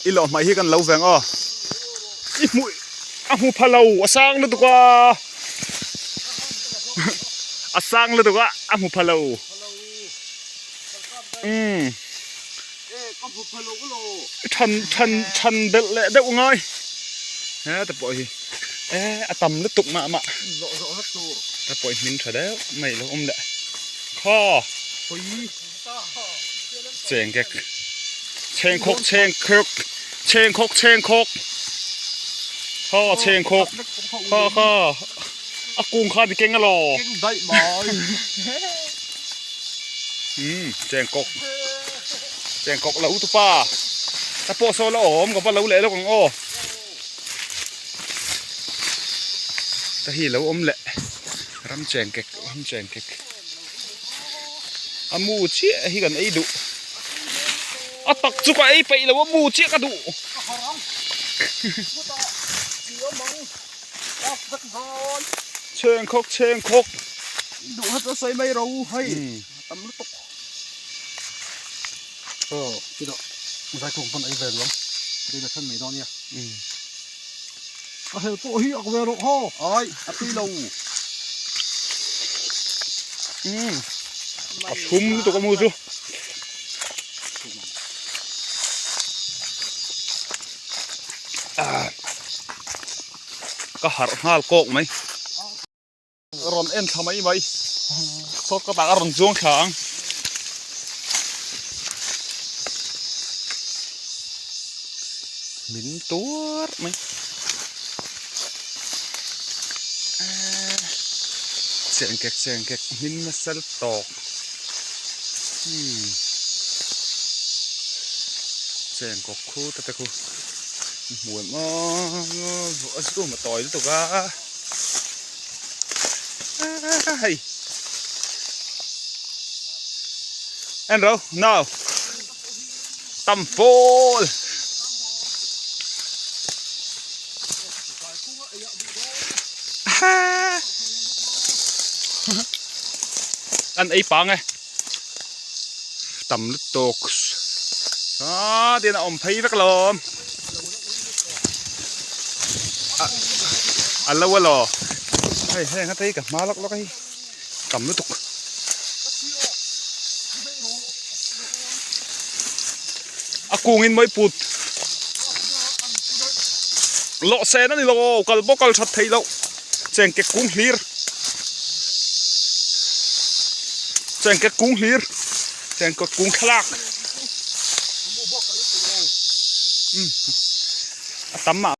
I lawh hmai hi kan lo veng aw. I hmuh a hmu pha lo a sang lutuk a. A sang lutuk a a hmu pha lo. Umm. Than than than belh leh deuh ngai. He te pawh hi e a tam lutuk mah mah. Te pawh hi hmin tha deuh mai lo awm leh. Khaw. Cheng kek cheng khawk cheng khawk cheng khawk cheng khawk kha cheng khawk kha kha a kung kha ni keng alo keng daih mai um cheng kawk cheng kawk lo tu pa ta pawh saw la awm ka va lo leh lawk ang aw ta hi lo awm leh ram cheng kek ram cheng kek. A mu chiah hi kan ei duh. A tak chu ka ei peih lo a mu chiah ka duh. Chheng khawk chheng khawk. Duh hat a sawi mai ro hei tam lutuk. Aw chutah zaikhawm pawn ei ve luang tui la thlen mai dawn nia. A hel pawh hi ak ve rawh haw. Ai a tui lo. Umm a thlum lutuk a mu chu. Ka harh nghal kawk mai. Rawn en thla mai mai. Saw ka tak a rawn zuang thla ang. Min tuar mai. Cheng kek cheng kek hmin nasa tawk. Cheng kawk khu te te khu. Hmu em aw a zoom a tawi lutuk a. Hei en ro now tam pawl an ei pang e tam lutuk a tin a awm phei vek alawm a lo alaw hei heng a te hi ka hma lawk lawk a hi tam lutuk a kungin mawi put lawh sen a ni lo kal bawk kal that theih loh chengkek kung hlir chengkek kung hlir chengkek kung thlalak a tam mah.